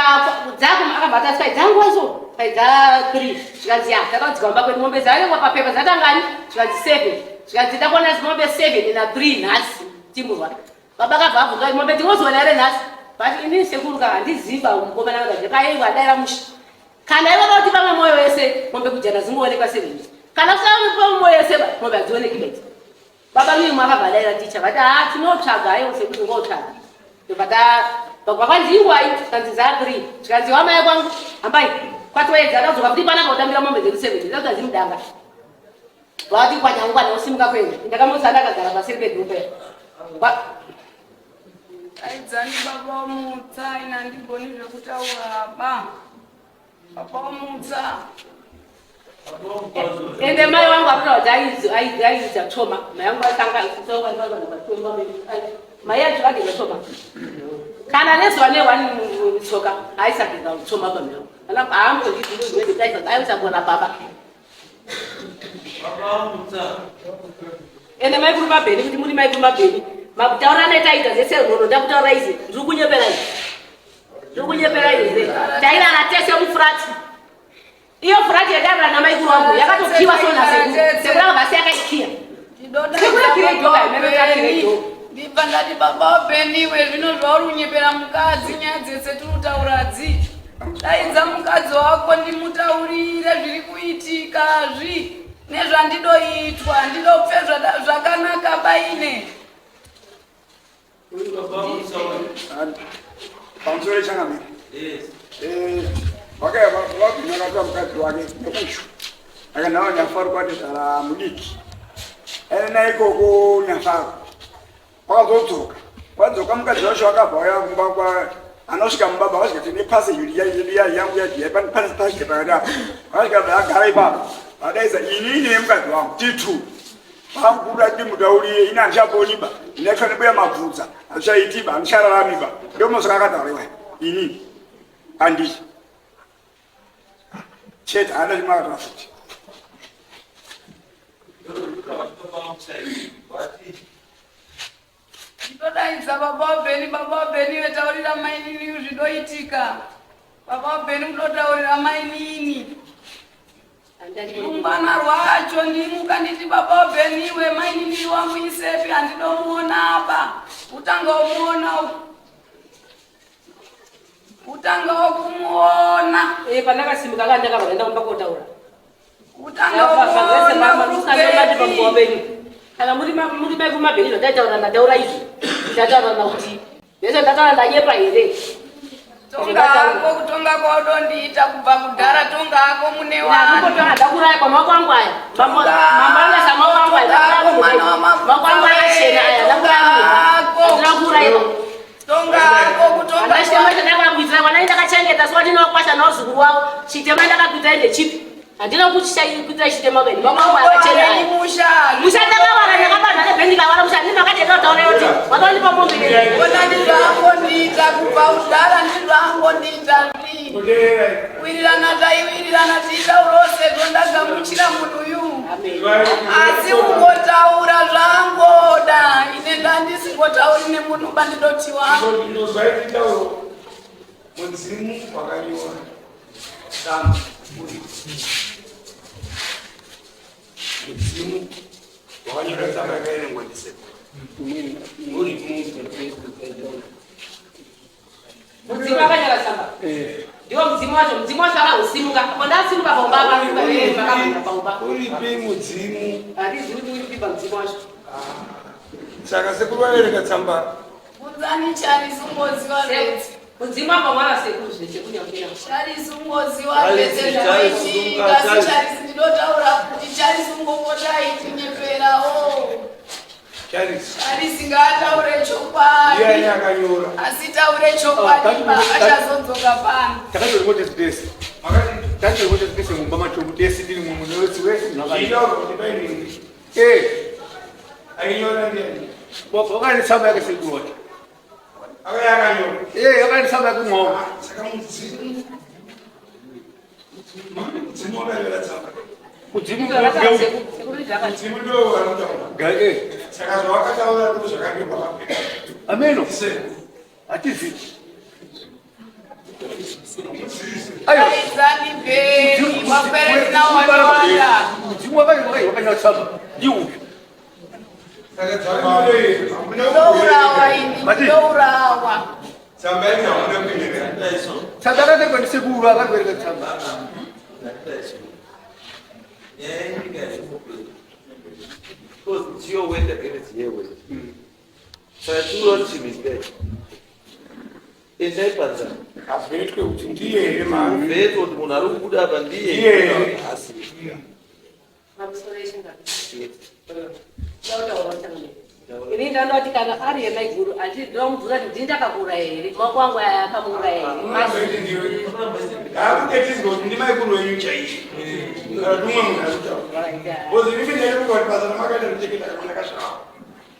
dzako akabva atasi kwai dzanguva so kwai dza 3 zvikanzi ya takadzika mumba kwedu mombe dzarengwa papepa dzatangani zvikanzi 7 zvikanzi takuona mombe 7 na 3 nhasi timurwa. Baba akabva abvunza kuti mombe ndinozoona here nhasi? But inini sekuru ka handizivi ba mukomana wega zvakaiwa adaira mushe. Kana iwe kuti pamwe moyo wese mombe kujana dzingoonekwa sevinhu. Kana usina pamwe moyo wese ba mombe hadzioneki bedzi. Baba mimi mwakabva adaira ticha vati ah tinotsvaga ayo sekuru ngotsvaga. Ndobva ta baba kwanzi ingwai kanzi za 3 zvikanzi wamai kwangu hambai kwatoedza ndadzoka kuti panapa kutambira mombe dzedu 7 ndadzoka dzimudanga. Vati kwanyangwa nosimuka kwenda. Ndakamusa ndakagara paseri pedhumbe. Aidzani baba wamutsa ina handigoni zvekutaura ba. Baba wamutsa. Ende mai wangu akutaura kuti aizi aiita tsoma. Mai wangu atanga mai yacho vageza tsoma. Kana nezuva ne one tsoka aisageza tsoma pamhero. Kana haambozvizivi aisagona baba. Ende maikuru mabheni kuti muri maikuru mabheni makutaura netaita zvese rwono ndakutaura izi ndiri kunyepera izi ndiri kunyepera izi tairara tese mufurati iyo furati yatairara namaikuru wangu yakatokiwa so nasekuru sekuru anga vasi yakaikiya ndibva ndati baba wabheniwe zvino zvauri kunyepera mukadzi nyaya dzese tiri kutauradzi Daidza mukadzi wako ndimutaurire zviri kuitika zvi nezvandidoitwa ndidopfe zvakanaka baine. Pamusoro changamire. Eh, vakaya vabvina katora mukadzi wake nekushu. Akanawa nyafaro kwati zara mudiki. Ene naikoko nyafaro. Wakazodzoka. Wadzoka mukadzi wacho akabva auya kumba kwa anosvika mumba baba vasvika tine passage yedu ya yangu ya pane pane passage pakati apo. Vasvika agara ipapo. Vadaidza ini nemukadzi wangu titu. Vakuda ndimutaurire ini handichaponi ba. Ndinaitwa nebuya mabvudza. Hazvichaiti ba handichararami ba. Ndomasvika akataura iwayo. Ini handii. Chete haana chimwe akataura futi. Ndinodaidza baba waBheni, baba waBheni vetaurira mainini zvidoitika. Baba waBheni unotaurira mainini. Rungwana rwacho ndimuka nditi baba Beniwe mainini wangu isepi handidomuona apa utanga umuona utanga kumuona Eh, pandakasimuka ka ndakabva kumba kotaura. Utanga kumuona penyu. Kana muri muri mai kumabheni zvataitaura ndataura izvi. Ndataura kuti zvese ndataura ndanyepa here? Tongako kutonga kwaudondiita kubva kudhara tongako mune wanhu. Ndakutotora ndakuraya pamaoko angu aya. Mambalasa maoko angu aya. Mwana Maoko angu akachena aya. Ndakuraya. Ndakuraya. Tongako kutonga. Hapana chitema chandakakuitira mwana ndakachengeta suwa ndinokwasha nauzukuru wavo. Chitema ndakakuitira ndechipi? Handina kukuitira chitema beni. Maoko angu akachena aya. Musha. Musha ndakawara ndakabanha nebhendi kawara musha ndini makatenda kutaura yoti wakandipa mombe. Ona ndizvangondiita kubva kudhara ndizvangondiita ndi. Wirirana taiwirirana tiitaurose ndagamuchira munhu uyu. Asi ungotaura zvangoda ine ndandisingotauri nemunhu bandidotiwa. Ndozvaititauro mudzimu wakanyora tsamba uri mudzimu wakanyora tsamba yakaerengwa ndisekuru uri Mudzimu akanyora tsamba. Ndiwo mudzimu wacho, mudzimu wacho akausimuka. Apo ndasimuka paumba akamuka pakamira paumba. Uripi mudzimu? Handizivi kuti uripi pamudzimu wacho. Saka sekuru vaverenga tsamba. Bunzani Charisi ungoziva zvetse. Mudzimu apa mwana sekuru zve sekunyakira. Charisi ungoziva zvetse zvinoitika. Asi Charisi ndinotaura kuti Charisi ungopota aitinyeperawo. Charisi. Charisi ngaataure chokwadi. Ndiani akanyora? Asi taure chokwadi achazodzoka pano. Takatoripota tese. Makati Takatoripota tese mumba macho tese tiri munhu wese wese. Zviitaurwa kuti paine Eh, ainyora ndiani? wakane tsamba yake sekuru wacho. Akauya akanyora. Eh, wakane tsamba yake mwawo. Saka mudzimu mudzimu wakanyora tsamba. Mudzimu Sekuru ndakati. Mudzimu ndo vanotaura. Gae. Saka zvawakataura ndo zvakanyorwa papepa. Ameno. Sekuru. Hatizi. Ayo. Daidzani bheri wapere tinawo wakawanda. Mudzimu wakanyora tsamba. Ndiwo. Saka tsamba hamuna Ndourawa ini Mati. ndourawa. Tsamba yacho hamuna kuiverenga. Tsamba yakatorwa ndisekuru akakuverenga tsamba. Saka tiura kuti chinhu ichi endai panzara Hazviitwe kuti ndiye here mari. vhetwe kuti munhu ari kubuda apa ndiye Ndiye here. asi Pamusoro yechingano. Ndautaura changamire. Ini ndanoti kana ari yemaiguru handindomubvunza kuti ndini ndakakuuraya here? Maoko angu aya akamuuraya here? Unozoiti ndiwe. Haakutetidzwa kuti ndimaikuru wenyu chaiye. Kana kuti umwe munhu ari kutaura. Because inini ndaitofunga kuti basa ramakaita rekuchengeta kamwana kasvava.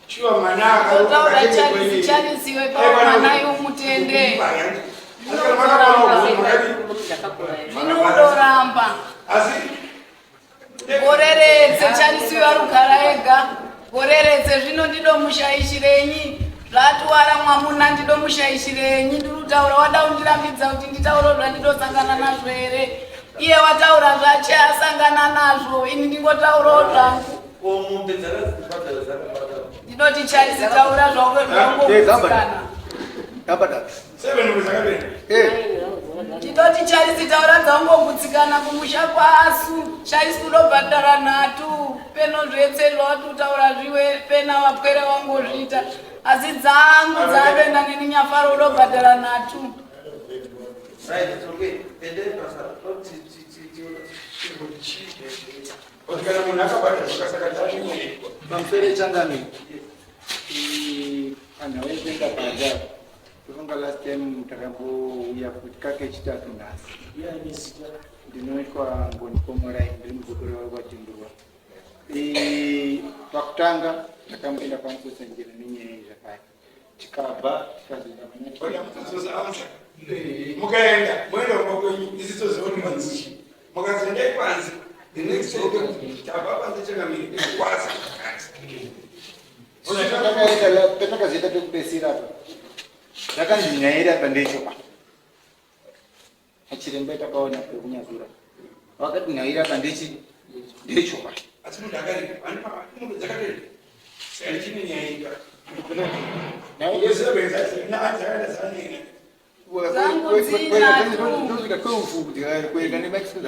Shuwa mwana Ndotaura Charisi Charisi wepaumwana yomutende. Zvino udoramba. Asi Gore retse Charisi warugara ega. Gore retse zvino ndidomushaishirenyi. Zvatiwara mwamuna ndidomushaishirenyi. Ndirikutaura wada kundirambidza kuti nditaure zvandidosangana nazvo here. Iye wataura zvache asangana nazvo. Ini ndingotaurawo zvangu. Ko mombe dzakazibhadhara dzakabhadhara? Ndinoti Charisi taura zvangogutsikana. Tabhadhara. seven dzakapenda. Eh. Ndinoti Charisi taura dzangogutsikana kumusha kwasu. Charisi unobhadhara nhatu. Peno zvetse zvawati utaura zviwe pena wapwere wangozviita. Asi dzangu dzapenda neni Nyafaro unobhadhara nhatu. Right, it's okay. Endai panzara. Kuti kana munhu akabhadhara saka tazvinoitwa. Pamusoro changamire, panhau yekuenda panze apa, tofunga last time takambouya futi kake chitatu nhasi. Ndinoitwa Ngoni Komorai, ndiri muzukuru wekwaTindurwa. Pakutanga takamboenda kwaMutsosanjera nenyaya iyi zvakare, tikabva tikazoenda Oda mutozoza mukaenda moenda kumba kwenyu isi toziva kuti panze mukanzi endai panze the next day tabva panze changamire kwaza Patakazoita pekupedzisira apa, zvakanzi nyaya iri apa ndeyechokwadi. Achiremba takaona pekunyazura. Vakati nhaira ka ndechi ndechokwadi. Asi munhu akaripa ani mombe dzakatoenda. Saka chine nyaya ika.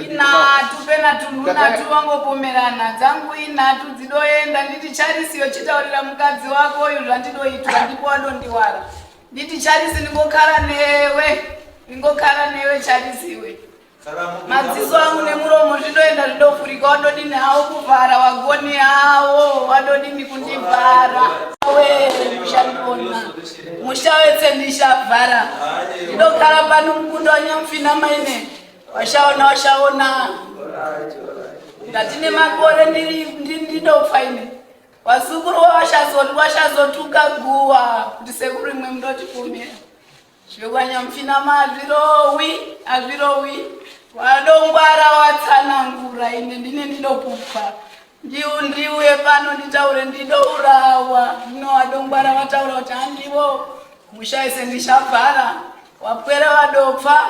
Inhatu pena tunhu nhatu vangopomerana dzangu inhatu dzidoenda nditi charisi yochitaurira mukadzi wako uyu zvandidoitwa ndipo wadondiwara nditi charisi ndingokara newe ndingokara newe charisi iwe madziso angu nemuromo zvidoenda zvidofurika wadodini hawo kuvhara wagoni hawo wadodini kundivhara we mushandiona musha wetse ndishavhara ndidokara pano mukundo wanyamufina maine washaona washaona ndatine makore ndidofa ine wasukuru washazotuka guwa kuti sekuru imwe mudotipumira Zvekwanyamupfina azvirowi azvirowi wadongwara watsanangura ine ndine ndinokupa ndiuye pano nditaure ndidourawa zvino wadongwara wataura kuti handivo mushaise ndishavhara wapwere wadopfa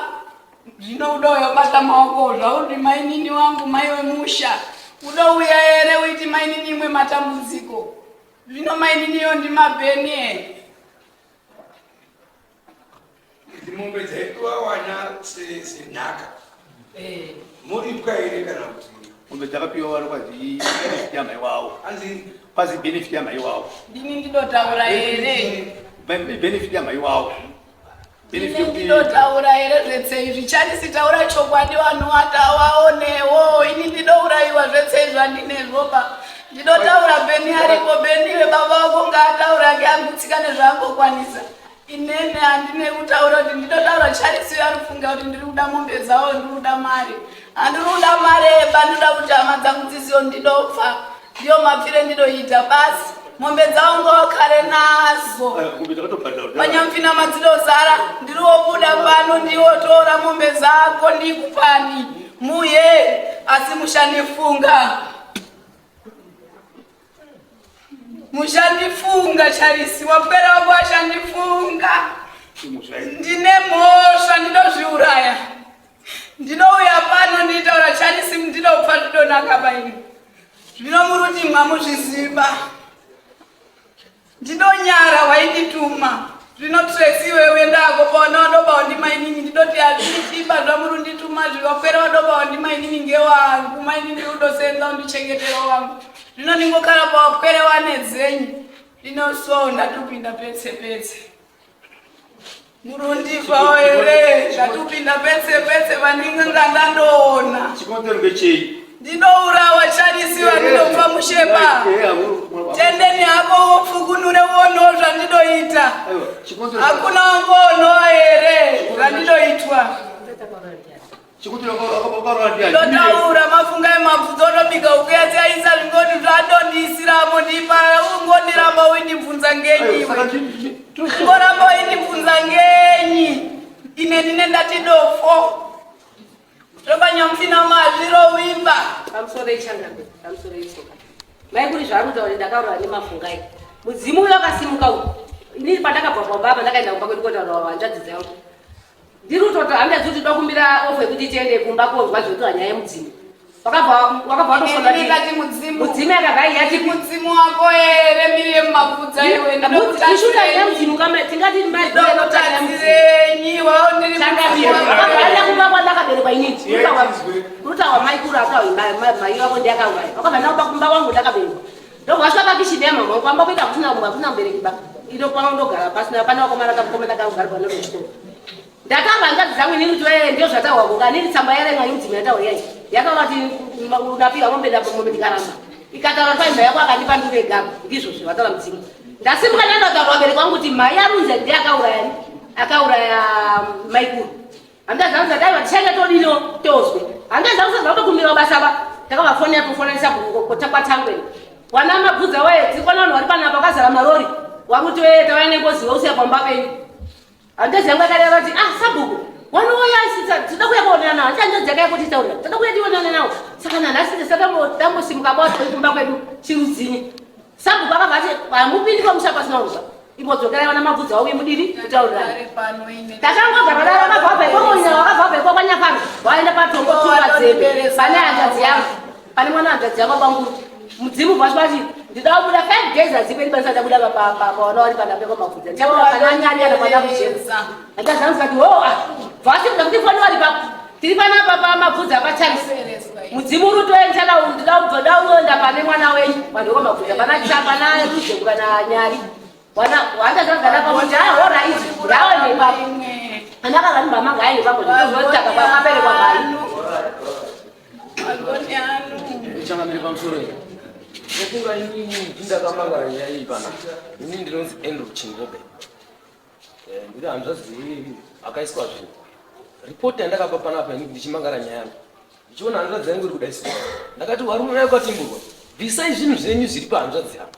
zvino udouya ubata maoko zvauri mainini wangu mai wemusha udouya here uiti mainini imwe matambudziko zvino maininiyo ndimabheni here Idzi mombe dzaipiwa wana senhaka eh. Muripwa here kana kuti mombe dzakapiwa wana kwazi benefit yamai wavo kwazi benefit yamai wavo ndini ndidotaura here benefit yamai wavo ndinotaura here zvetse izvi charisi taura chokwadi vanhu watawaonewo ini ndinourayiwa zvetse izvi handinezvoba ndinotaura beni ariko beni webaba wako ngaataura ke agutsika nezvaangokwanisa inene handine kutaura kuti ndinotaura charisi uyo anofunga kuti ndiri kuda mombe dzawo ndiri kuda mari handiri kuda mari eba ndinoda kuti hama dzangu dziziyo ndinopfa ndiyo mapfire ndinoita basi mombe dzavo ngawakare nazo panyamfina madzidozara ndiriwobuda pano ndiwotora mombe dzako ndikupani muye asi mushandifunga mushandifunga charisi wapera wako ashandifunga ndine mhosva ndinozviuraya ndinouya pano nditaura charisi ndinopfa ndidonaka paini zvino muruti mwamuzviziva Ndinonyara waindituma zvino Tracy iwe uendako paona wadobawo ndimainini ndidoti hazviitiba zvamuri undituma zvivakwera wadobawo ndimainini ngewangu mainini udosenza undichengetera wangu zvino ndingokara pawakwere wane dzenyu zvino so ndatopinda petse petse murundifawo here ndatopinda petse petse vandinge ndandandoona Chikonzero ngechei? Ndinourawa charisi vandinopfa mushepa. Tendeni hako wopfukunure uonewo zvandinoita. Hakuna wangoonowa here zvandinoitwa. Ndotaura mafunga emabvunzo onobika ukuyatyaisa zvingoni zvadondiisiramo ndipa ungondiramba uindibvunza ngenyi iwe. Ungoramba uindibvunza ngenyi ine ndine ndati dofo. Zvokanyamufina mazvirovimba. Pamusoro ichangambe, pamusoro itsoka. Mai kuri zvaari kutaura kuti ndakarohwa nemafungai. Mudzimu uyo akasimuka uyu. Inini pandakabva pamba apa ndakaenda kumba kwedu kotaura hanzvadzi dzangu. Ndiri kutoto hanzvadzi kuti tokumbira ofa yekuti tiende kumba konzwa zvekuti nyaya yemudzimu. Wakabva wakabva watofona Ini ndati mudzimu. Mudzimu yakabva yati mudzimu wako here miri yemumapfudza iwe Ishuta yemudzimu kama tingati mai ndinokutadzirenyi wao ndiri Ndakabva kumba kwandakaberekwa inini. Rutawa mai kuru akawa mai wako ndiakauraya. Wakabva ndakuba kumba kwangu ndakaberekwa. Ndobva vasvika pakishini yamama wangu kwamba kuita kusina hakuna mubereki ba. Ino kwangu ndogara pasina pana wakomana kamukomana kakugara pano pechikoro. Ndakabva hanzvadzi dzangu inini kuti wee ndizvo zvataurwa kuka nini tsamba yarenga yomudzimu yataurwa yayi yakava kuti unapiwa mombe ndapo mombe ndikaramba ikataura paimba yako akandipa nduru yegamba ndizvo zvavataura mudzimu ndasimuka ndaenda kutaura vabereki vangu kuti mai arunze ndiye akauraya akauraya maikuru hanzvadzi dzangu dzati aiwa tichaenda todino tozwe hanzvadzi dzangu dzati vakutokumbirawo basa ba takavafonera tofonanisa kwatangweni wana mabvudza wee tiri kuona vanhu vari panapa vakazara marori wakuti wee tauya nengozi weusiya pamba penyu Hanzvadzi yangu yakareva kuti ah sabhuku wanouya sisa tinoda kuuya kuonana nawo hanzi hanzvadzi yake yakuti taura toda kuuya tionane nawo saka nanhasi tambosimuka kwato kumba kwedu chirudzini sabhuku akabva ati hamupindi pamusha pasina kuzwa imbodzokerai vana mabvudzi auye mudini kutaurirana takangogara daro wakabva wabva ikoko nyina wakabva wabva ikoko kwanyafano waenda patombo tumba dzembe pane hanzvadzi yangu pane mwana hanzvadzi yangu bamukuru mudzimu bvacho vati ndida kubuda 5 days hadziperi panisa ndabuda pawana wari panapekwa mabvudza ndichabuda pana nyari kana pana kuchena andazangu zikati ho ah, bvasi kuda kuti foni wari papo tiri panapa pamabvudza pacharisi mudzimu uri utoendana ndida kubva da unoenda pane mwana wenyu vanhu vemabvudza pana pana rujengu kana nyari wandazagara pakuti ahora izvi ngaone ipapo andakazani mbama ngaende ipapo zvitaka kwakaberekwa mai Changamire pamusoro iyi. Ndofunga inini ndindakamangara nyaya iyi pana. Ini ndinonzi Andrew Chingobe. Eh, ndiri hanzvadzi akaiswa zvinhu. Ripoti yandakapa panapa ini ndichimangara nyaya yangu. Ndichiona hanzvadzi yangu iri kudaiswa. Ndakati varume vayo kwatimburwa. Bvisai zvinhu zvenyu zviri pahanzvadzi yangu.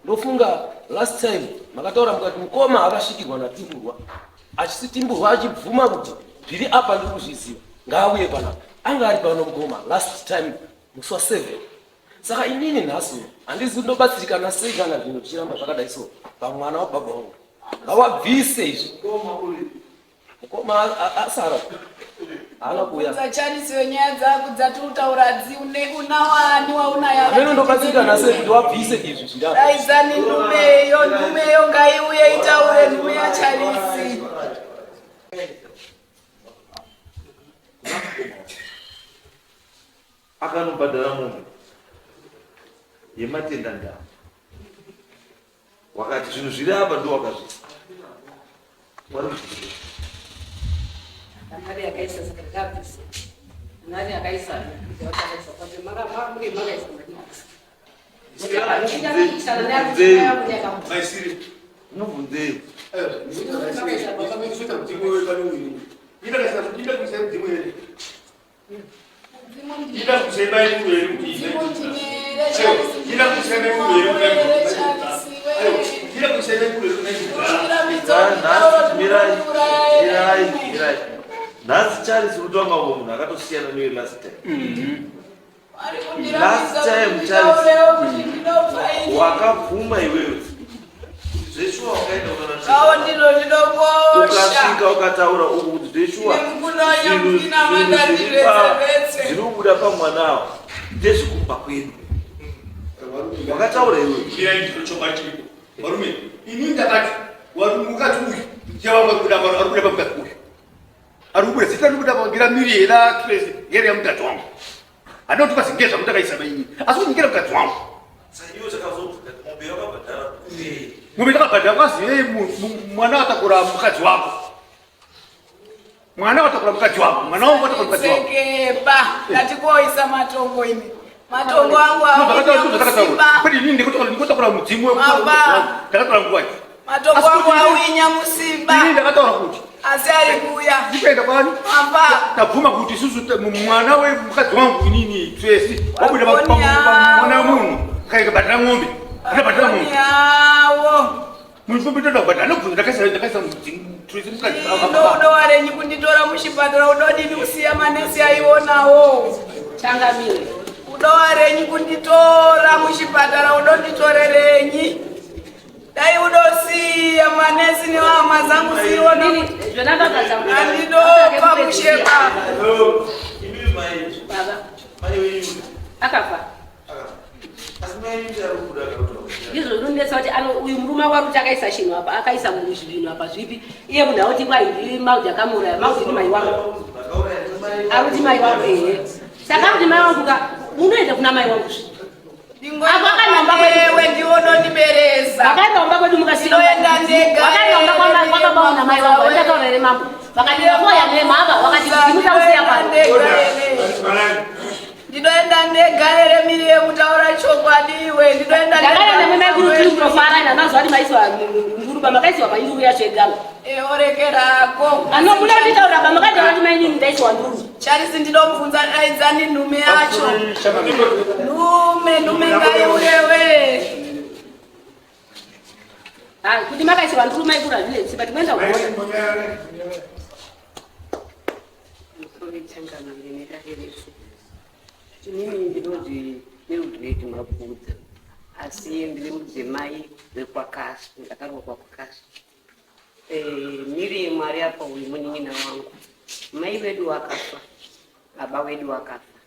Ndofunga last time makataura mukati mukoma akasvikirwa naTimburwa achisitimburwa achibvuma kuti zviri apa ndiri kuzviziva ngaauye panapa anga ari pano mukoma last time musi wa 7 saka inini nhasi uno handizi ndobatsirikana sei kana zvinhu zvichiramba zvakadai so pamwana wababa wangu ngawabvise izvi Mukoma asara. Haana kuuya. Usacharisiwe nyaya dzako dzatiri kutaura dzi une unawani waunayo. Amene ndobatsirikana sei kuti wabvise izvi zviri apa. Daidzani nhumeyo, nhumeyo ngaiuye itaure nhume yaCharisi. Akanobhadhara mombe yematenda ndaa. Wakati zvinhu zviri apa ndo wakazvisa. Wari kuzvii. Mari yakaisa saka ndakabvisa. Mari yakaisa yakaisa kwacho maka muri makaisa mari. Maisiri. Unobvunzei? Nhasi Charles kutonga uko munhu akatosiyana newe last time. Last time Charles wakabvuma iwewe zveshuwa wakaenda Awo ndilo ndinokosha. Ukasvika ukataura uku kuti zveshuwa Nemukunonya mukina mandati vetse vetse. zviri kubuda pamwana awo ndezvekumba kwedu. Wakataura iwewe. Mirai ndiro chokwadi chiripo. Varume, ini ndakati varume mukadzi uyu ndiye kubuda ari kubuda pamukadzi uyu. Ari kubuda zita riri kubuda pangira miri yera Tracy ngere yamukadzi wangu. Handina kuti kwazi ngezva mutakaisa mainini. Asi kuti ngere mukadzi wangu. Mombe ndakabhadhara kwazi hey, mwana watakura mukadzi wako. Mwana watakura mukadzi wako. Mwana wangu watakura mukadzi wako. Sekepa, ndati koisa matongo imi. Matongo angu auinyamusimba. Kwete inini ndikutakura mudzimu wekutaura. Ndakataura nguva iyi. Matongo angu auinyamusimba. Inini ndakataura kuti asi ari kuuya. Ndikuenda kwani? Mamba. Tabvuma kuti isusu mwana wemukadzi wangu inini Tracy wabuda mwana wemunhu kaikabhadhara ng'ombe. Akabhadhara ng'ombe. Yawo. Munhu ndoda kubhadhara anobvunza ndakaisa ndakaisa Tracy mukadzi. Unowarenyi kunditora muchipatara udodini kusiya manesi aionawo. Changamire. Udowarenyi kunditora muchipatara udonditorerenyi. Dai udosiya manesi nehama dzangu siona andidopa mushepa. Akafa. Ndizvo zvinonetsa kuti uyu murume wari kuti akaisa chinhu apa akaisa zvinhu apa zvipi iye munhu auti kwai ndiri maudhi akamuuraya maudhi ndi mai wangu ari kuti mai wangu ehe saka ari kuti mai wangu ka unoenda kuna mai wangu zvi Ewe ndiwe unondiberesa. Vakaenda kumba kwedu mukasika. Ndinoenda ndega. Vakaenda kumba kwamba kwababa wangu namai wangu. Ndakataura here mambo. Vakati voya nemhaka vakati dzimuka usiya pano. Ndinoenda ndega here miri yekutaura chokwadi iwe. Ndinoenda ndega. Ndakaenda nemai kuru tiri kutofara ina mazuva ati maisiwa nduru baba makaisiwa painduru yacho yegama. Orekerako. Ano muda kunditaura baba makataura kuti mainini ndaisiwa nduru. Charisi ndinomubvunza daidzani nhume yacho. Nhume, nhume ngaiuyewe. Ah, kuti makaisiwa nduru maikuru hazvinetsi but kuenda kuona. Inini ndinonzi Mildred Mabvudza asi ndiri mudzimai wekwaKasu, ndakaroorwa kwaKasu. Eh, Miriam ari apa uyu munin'ina wangu. Mai vedu vakafa, baba vedu vakafa.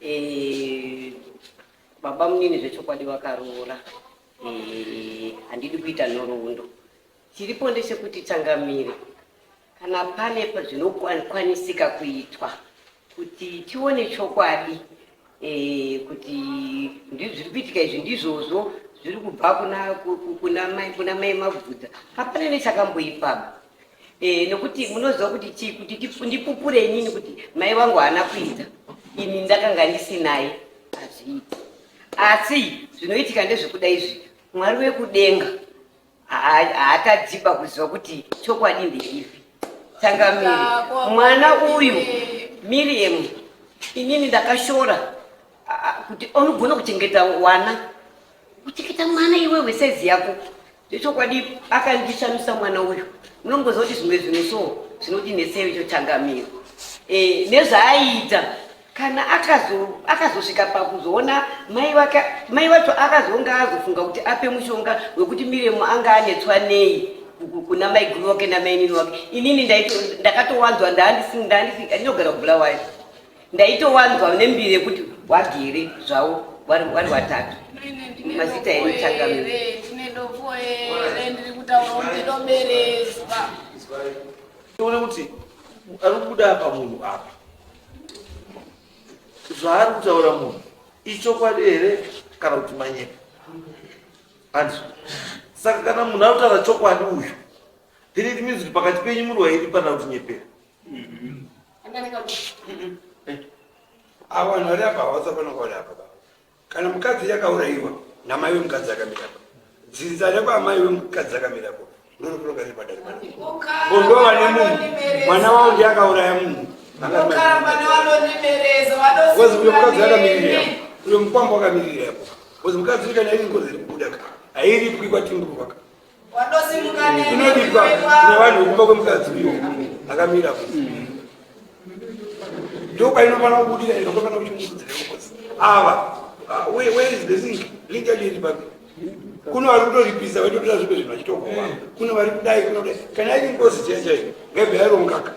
Eh, baba munini zvechokwadi vakaroora. Eh, handidi kuita nhoroondo. Chiripo ndechekuti changamire, kana pane zvinokwanisika kuitwa kuti tione chokwadi eh, kuti zviri kuitika izvi ndizvozvo zviri kubva kuna, kuna mai kuna mai Mabvudza, hapana nechakamboipaba. Eh, nokuti munoziva kuti chii kuti ndipupure inini kuti mai vangu haana kuita, ini ndakanga ndisinaye, hazviiti. Asi zvinoitika ndezvekuda izvi, Mwari wekudenga haatadziba kuziva kuti chokwadi ndeipi. Changamire, mwana uyu Miriam, inini ndakashora kuti unogona kuchengeta wana, kuchengeta mwana iwewe saizi yako. Zvechokwadi akandishamisa mwana uyu. Munongoziva kuti zvimwe zvinhu so zvinoti icho changamire. E, nezvaaiita kana akazosvika pakuzoona mai vake, mai vacho akazonga azofunga kuti ape mushonga wekuti Miremu anga anetswa nei kuna maiguru wake namainini wake. Inini ndakatowanzwa, ndinogara kuBulawayo, ndaitowanzwa nembiri yekuti wagere zvavo vari vatatu. Mazita enyu changamire? Ndine dofo here? Ndiri kutaura kuti ndoberezwa. Tione kuti ari kubuda apa munhu apa zvaari kutaura munhu ichokwadi here kana kuti manyepo. Handizvo? Saka kana munhu ari kutaura chokwadi uyu, then it means kuti pakati penyu muri wairi pana kuti nyepera. Ava vanhu vari apa havasafanira kuva apa. Kana mukadzi yakaurayiwa namai wemukadzi akamira apa, dzinza rekwamai wemukadzi akamira apo ndorokuronga riri padare pano. Bondova nemunhu mwana wavo ndiye akauraya munhu. Ngozi uyo mukadzi akamirira apo, uyo mukwambo akamirira apo. Ngozi mukadzi kana iri ngozi iri kubuda ka hairipwi kwatimburwa ka, inodipwa nevanhu vekumba kwemukadzi uyo akamira apo. Ndokwainofanira kubudira, inofanira kuchimukudzira ngozi. Ava where is the link? Link yacho iri papi? Kuno vari kutoripisa vaitotora zvimwe zvinhu vachitokowa, kuno vari kudai, kuno kudai. Kana iri ngozi chaiyo chaiyo ngaibva yarongaka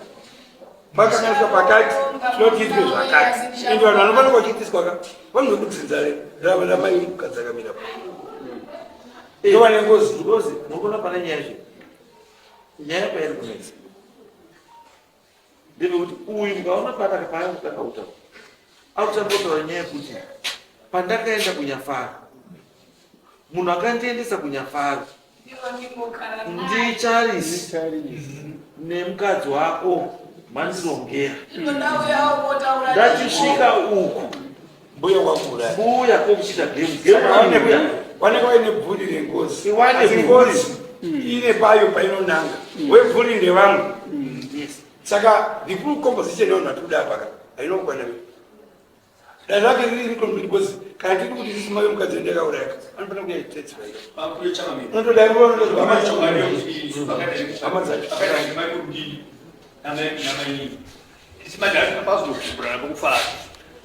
pakanganiswa pakati, tinoti itwe zvakati, ende vanhu vanofanira kuchiitiswa ka vanhu vekudzinza ramai mukadzi akamira pa ndova nengozi. Ngozi munoona pane nyaya zve nyaya pairi kunetsa ndepekuti uyu mukaona panaka paanotanga kutaura, akutanga kutaura nyaya yekuti pandakaenda kuNyafaro, munhu akandiendesa kuNyafaro ndiCharles nemukadzi wako mandirongera. Ndachisvika uku mbuya wakura mbuya kokuchiita game game. Vanenge vaine bvuri rengozi. Iwane Asi bvuri. Ngozi ine payo painonanga, webvuri ndevamwe. Saka the full composition yevanhu vatikuda apaka hainokwana. Dai rake riri incomplete because kana tiri kuti isi mai mukadzi ndakauraya, anofanira kuya chitetswa unotodai hama dzacho.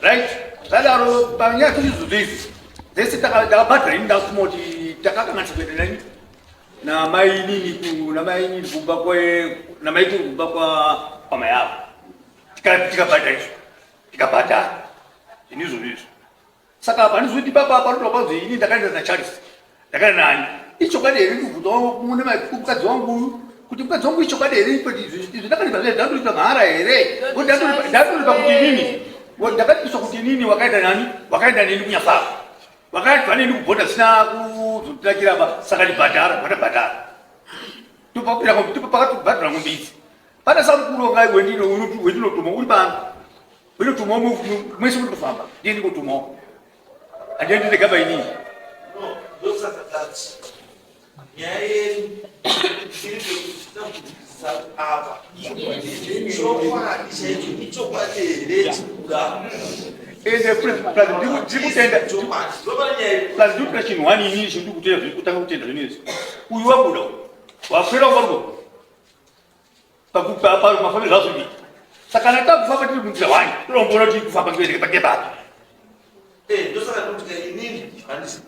Right, zvadaro panyaya dzeizvozvo izvi dzese takabhadhara. Ini ndakuma kuti takakanganisa kuenda nani namainini namainini kumba kwe namaikuru kumba kwa kwamai avo, tikabhadhara izvo, tikabhadhara zvinhu izvozvo izvo. Saka panizoti papa panotoa panzi ini ndakaenda naCharles, ndakaenda nani, ichokwadi here? Ndikubvunza mukadzi wangu uyu kuti mukadzi wangu, ichokwadi here izvi ndakanipa ndandoripa mahara here? Ndandoripa kuti inini ndakatiiswa kuti inini wakaenda nani, wakaenda neni kuNyafaro, wakaenda neni kubhodha zvisina kuzotinakira pa, saka ndibhadhara vandabhadhara. Topakatobhadhara ngombe idzi pana samukuru wangai wendinotuma uri pano, wendinotumawo mwese mundofamba, ndiye ndingotumawo, handiendi ndega painini. No, ndosaka tati nyaya yedu iri pekuti tinokudzikisisa apa chokwadi chaicho ichokwadi here chikuda. Ende plus ndiri kutenda. Chokwadi ndopane nyaya yedu. Plus ndiri kuita chinhu one inini chindiri kutenda, zviri kutanga kutenda zvino izvi. Uyu wabuda uyu waswera uvariko mafambiro zvazvidi. Saka kana takufamba tiri munzira one, tinomboona kuti kufamba ngepapi. Ndosaka ndikuti inini handisi